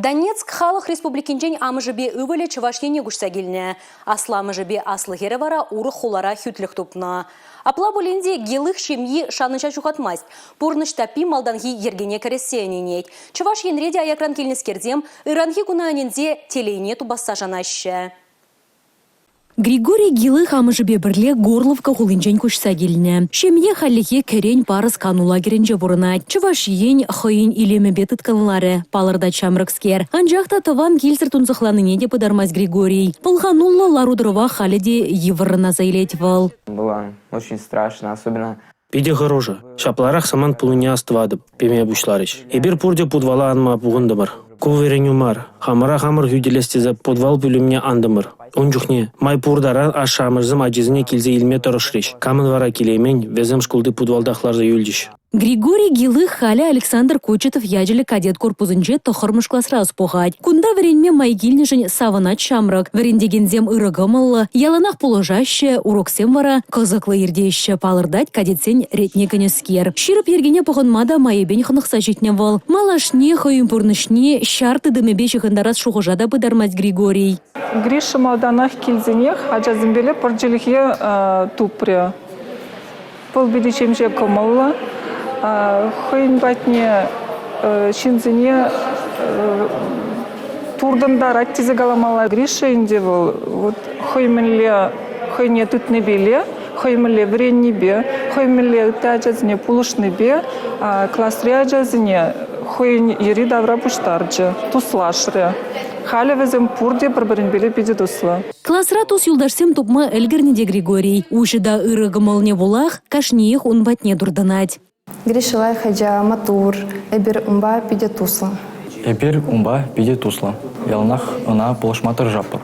Донецк халӑх республикинчен амӑшӗпе ывӑлӗ Чӑваш Ене куҫса килнӗ. Асламӑшӗпе аслӑ хӗрӗ вара урӑх хулара хӳтлӗх тупнӑ. Апла пулин те Гелых ҫемйи шанӑҫа ҫухатмасть. Пурнӑҫ таппи малтанхи йӗркене кӗрессе ӗненет. Чӑваш Енре те аякран килнӗскерсем ыранхи куна ӗненсе телейне тупасса шанаҫҫӗ. Григорий Гилых амӑшӗпе пӗрле Горловка хулинчен куҫса килнӗ. Ҫемье хальлӗхе Кӗрен парӑс кану лагерӗнче пурӑнать. Чӑваш Ен хӑйӗн илемӗпе тыткӑнларӗ, палӑртать ҫамрӑкскер. Анчах та тӑван килсӗр тунсӑхланине те пытармасть Григорий. Пӑлхануллӑ лару-тӑрӑва халӗ те йывӑррӑн аса илет вӑл. Было очень страшно, особенно Питӗ хӑрушӑ. Ҫапларах самант пулнине астӑватӑп, пеме пуҫларӗҫ. Эпир пурте путвала анма пухӑнтӑмӑр. Ку вӗренӳ мар, хамӑра хамӑр хӳтӗлес тесе путвал пӳлӗмне антӑмӑр. Ун чухне май пур таран ашшӗ-амӑшӗсем ачисене килсе илме тӑрӑшрӗҫ. Камӑн вара килеймен, вӗсем шкулти путвалтах ларса юлчӗҫ. Григорий Гилых халӗ Александр Кочетов ячӗллӗ кадет корпусӗнче тӑххӑрмӗш класра ӑс пухать. Кунта вӗренме май килнӗшӗн савӑнать ҫамрӑк. Вӗрентекенсем ырӑ кӑмӑллӑ, яланах пулӑшаҫҫӗ, уроксем вара кӑсӑклӑ иртеҫҫӗ, палӑртать кадетсен ретне кӗнӗскер. Ҫирӗп йӗркене пӑхӑнма та майӗпен хӑнӑхса ҫитнӗ вӑл. Малашне хӑйӗн пурнӑҫне ҫар тытӑмӗпе ҫыхӑнтарас шухӑша та пытармасть Григорий. Гриша малтанах килсенех ачасемпеле пӗр чӗлхе тупрӗ. Вӑл питӗ ҫемҫе кӑмӑллӑ, хӑйӗн патне ҫынсене туртӑнтарать тесе каламалла. Гриша ӗнтӗ вӑл вот хӑй мӗнле хӑйне тытнипеле, хӑй мӗнле вӗреннипе, хӑй мӗнле ытти ачасене пулӑшнипе класри ачасене хӑйӗн йӗри-тавра пуҫтарчӗ, туслашрӗ. Халӗ вӗсем пурте пӗр-пӗринпеле питӗ туслӑ. Класра тус-юлташсем тупма ӗлкӗрнӗ те Григорий. Уҫӑ та ырӑ кӑмӑлне пулах кашниех ун патне туртӑнать. Гриша лайӑх ача, маттур. Эпир унпа питӗ туслӑ. Эпир унпа питӗ туслӑ. Яланах ӑна пулӑшма тӑрӑшатпӑр.